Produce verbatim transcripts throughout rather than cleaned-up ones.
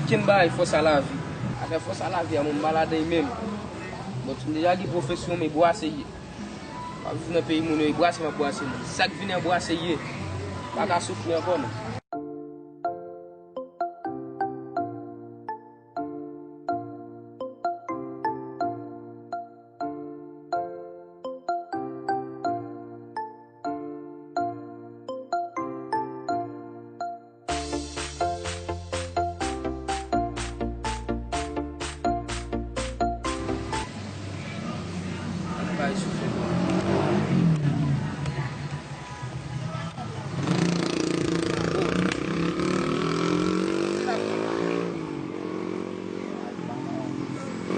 Kenbe bagay fòs a lavi. Afè fòs a lavi a, mwen m pa ladan l menm. Bon, m deja gen pwofesyon, men bwase ye. M ap viv nan peyi moun yo, e bwase m ap bwase moun. Sa k vini an bwase ye. Pa ka soufri ankò non.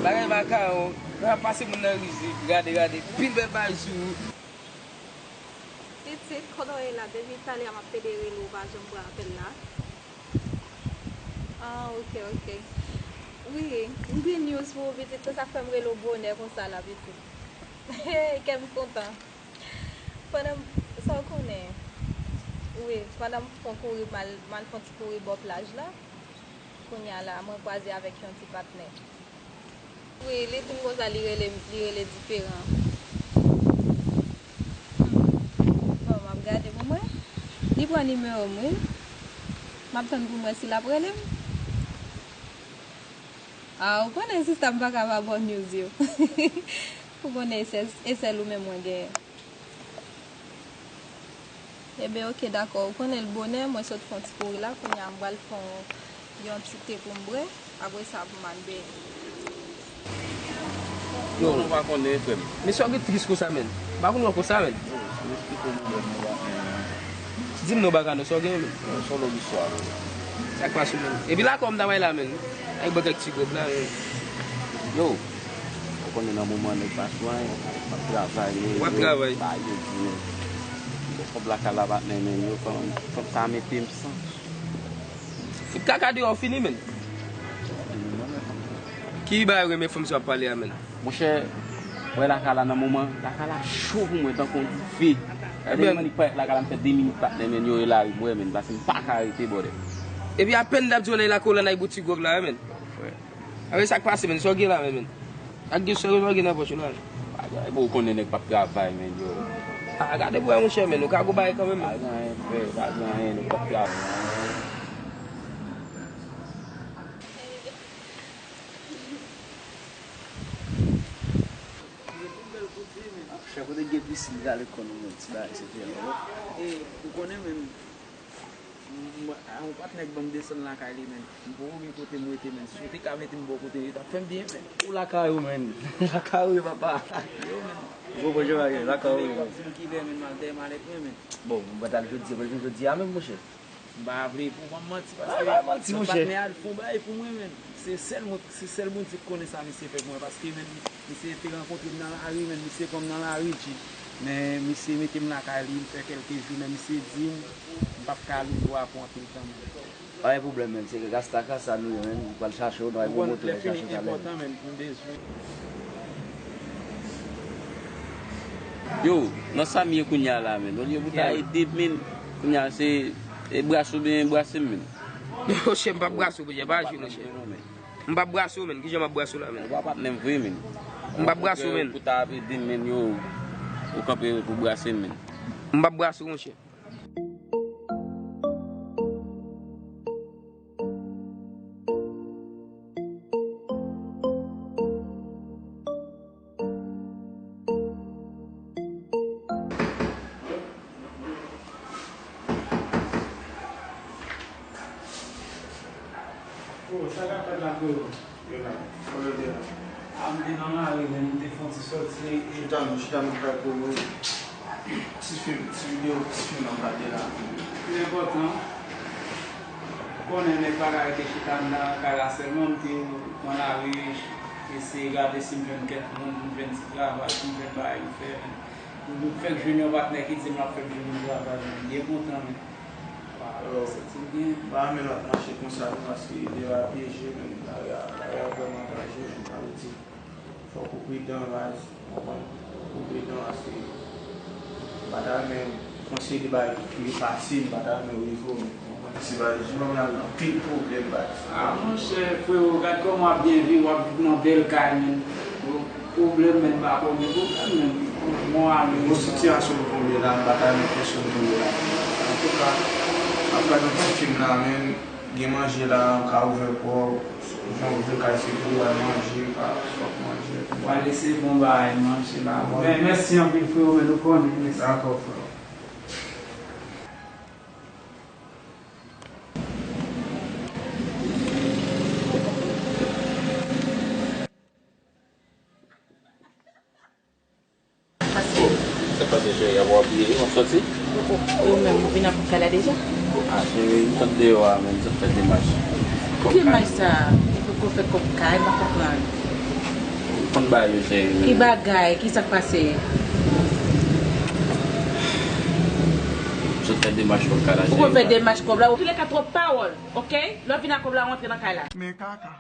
Bagay makawon, yo ap pase moun nan ri, gade, gade, pil bèl bagay sou ou. Pitit, kote w ye la? Depi talè a m ap pede rele w, ou pa janm pran apèl la. Ah, ok, ok. Wi, m gen news pou ou, pitit. Se sa k fè m rele w bonè konsa la, pitit. Kè m kontan. Pandan m, sa w konnen. Wi, pandan m fon kouri, m al, m al fon ti kouri bò plaj la. Kounye a la, mwen kwaze avèk yon ti patnè. Wi, li vin konsa, li rele, li rele diferan. Hmm. Bon, m ap gade pou mwen. Li pran nimewo m, wi. M ap tann pou mwen si l ap rele m. Ah, ou konnen sista m pa ka ba bon news yo. Ou konnen e sèl, e sèl ou menm mwen genyen. Ebyen, oke, dakò. Ou konnen l bonè, mwen sot fè yon ti kouri la, kounye a m pral fè yon, yon ti te pou m bwè. Apre sa, pou m al benyen. Yo, nou pa konnen, frè m. Men sa w gen tris konsa, menn. M pa konn wè w konsa, menn. Yo, si w eksplike m yon bagay, nou pa konnen. Di m non, baka non, sa w gen, menn. Yo, se yon lòt istwa, menn. Sa k pase, menn? Epi lakò m ta bay la, menn. Ay, ban kèk ti gob la, menn. Yo, ou konnen nan moman nèg pa sou anyen, m ap travay, men w ap travay. Ba yo di, men. Bon, kòb lakay la, patnè, men yo, fò, fò m ta mete m san. Fout kaka deyò, fini, menn. Ki bagay renmen fanm sa w ap pale a, menn? Monchè, wè lakay la nan moman, lakay la cho pou mwen tankou yon dife. Gade, ebyen, m annik parèt lakay la, m fè de minit patnè, menn, yo rele lari m, wè, menn, paske m pa ka rete, bòdè. Epi apèn n ap di w nan lakay w la, n al bouti gwòg la, wè, menn. Wè. Apre sa k pase, menn, sa w gen la, menn, menn? Ak gen sèl ou gen nan pòch ou la. Bagay, bon, ou konnen nèg p ap travay, menn, yo. Ah, gade bwè, monchè, menn, ou ka gon bagay kanmenm, menn. Pa gen anyen, frè, pa gen anyen, nèg p ap travay. Chè, kote gen pisin, gade kò nou, menn, ti bagay, se te anlè. E, ou konnen, menn, M, m, a, yon patnè k ban m desann lakay li, menn. M poko gen kote m rete, menn. Si w te ka mete m bò kote m ye, t ap fè m byen, menn. Ou lakay ou, menn. Lakay ou ye, papa. Yo, menn. Gwo pwojè bagay, lakay ou ye, menn. Di m kilè, menn, m al dèyè malèt mwen, menn. Bon, m pa t al jodi, mwen vin jodi a menm, monchè. M pa vle pou ban m manti, paske patnè a l fè yon bagay pou mwen, menn. Se sèl moun, se sèl Bondye k konnen sa misye fè pou mwen, paske, menn, misye te rankontre m nan lari, menn, misye pran m nan lari, G. Men misye mete m lakay li, m fè kèlke jou, men misye di m, m p ap ka louvri pou anpil tan, menn. Pa gen pwoblèm, menn, se rasta kasa nou ye, menn, nou pral chache w, nou al pran moto, nou chache w talè. Yo, nan sa m ye kounye a la, menn, olye pou ta ede m, menn, kounye a se, e brase w oubyen brase m, menn. Monchè, m p ap brase w, monchè, pa jwe, monchè. M p ap brase w, menn. Kijan m ap brase w la, menn? Ou pa patnè m vre, menn. M p ap brase w, menn. Pou ta ap ede m, menn, yo, ou kanpe pou brase m, menn. M p ap brase w, monchè. Oh, sa k ap fèt la, freo? Yo la, kote w te la? A, m te nan lari, men m te fè yon ti sòti, e chita non, chita non, frè, pou mwen. Ti fim, ti videyo, ti fim nan gade la. Li enpòtan. Konnen nèg pa ka rete chita nan kay la sèlman, m te pran lari, eseye gade si m jwenn kèk moun, m jwenn ti travay, si m jwenn bagay pou fè, men. M fèk jwenn yon patnè ki di m l ap fè m jwenn yon travay, men m byen kontan, men. Waw, m santi m byen. M pa renmen l ap mache konsa non, paske devan pyeje, men lari a, lari a vrèman danje, men sa vle di. Fòk ou pridan, baz, ou konprann? Fòk ou pridan, paske m pa ta renmen w pran seri de bagay ki fasil, m pa ta renmen w rive w, men, ou konprann? Ti bagay, ti bagay la, anpil pwoblèm, bagay. Ah, monchè, frewo, gad kòman w ap byen viv, w ap viv nan bèl kay, menn. Pwoblèm, menn, pa konn pwoblèm, menn. Bon, a, menn. Bon, sitiyasyon m tonbe la, m pa ta renmen pèsonn tonbe la. Antouka, m ap gad yon ti fim la, menn. Gen manje la, m ka ouvè pòt, jan ouvè kay se pou al manje, m ka sot manje. Wale se bon bagay, manje la. Mè, mèsi anpil, frewo, menn, ou konnen, mèsi. Dakò, frewo. Sa pase cheri, apa w abiye wi, w ap soti? Ou menm, ou vin ap kay la deja? Ah cheri, m sot deyò a, men m sot fè demach. Ki demach sa? Ou poko fè kòb kay, m pa konprann. Konn bagay yo cheri. Ki bagay? Ki sa k pase? M sot fè demach kòb kay la cheri. Ou poko fè demach kòb la? Ou touleka twòp pawòl, oke? Lè w vin ak kòb la, w antre nan kay la. Men kaka.